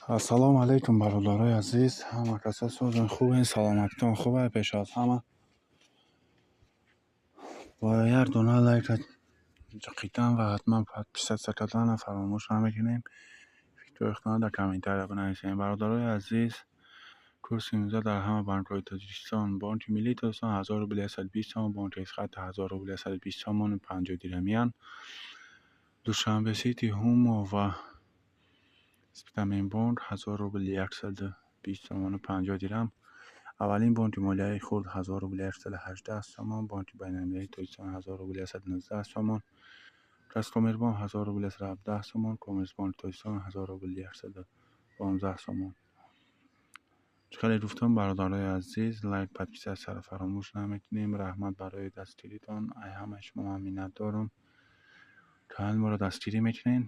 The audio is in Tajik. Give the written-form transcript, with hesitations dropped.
Ассалому алайкум, бародарои азиз, ҳама каса созен, хубен, саломатитон хуб? Пеш аз ҳама бо як дона лайка ҷиқидан ва ҳатман подписаться кардана фаромӯш намекунем. Фикрҳои худтонро дар комментария бинависем. Бародарои азиз, курси имрӯза дар ҳама банкҳои Тоҷикистон: Бонки Миллии Тоҷикистон 1000 рубл 120 сомон, Бонки Эсхат 1000 рубл 120 сомону 50 дирҳамиян, Душанбе Сити, Ҳумо ва Спитаменбонк 1000 рубл 120 сомону 50 дирҳам, аввалин бонки молиявии хурд 1000 рубл 118 сомон, Бонки байналмилалии Тоҷикистон 1000 рубл 119 сомон, Казкоммерсбонк 1000 рубл 117 сомон, Коммерсбонки Тоҷикистон 1000 рубл 115 сомон. Чӣ хеле гуфтам, бародарои азиз, лайк, подписаться ро фаромӯш намекунем. Раҳмат барои дастгиритон, ай ҳамаи шумо ман миннатдорам. Канали моро дастгирӣ мекунед.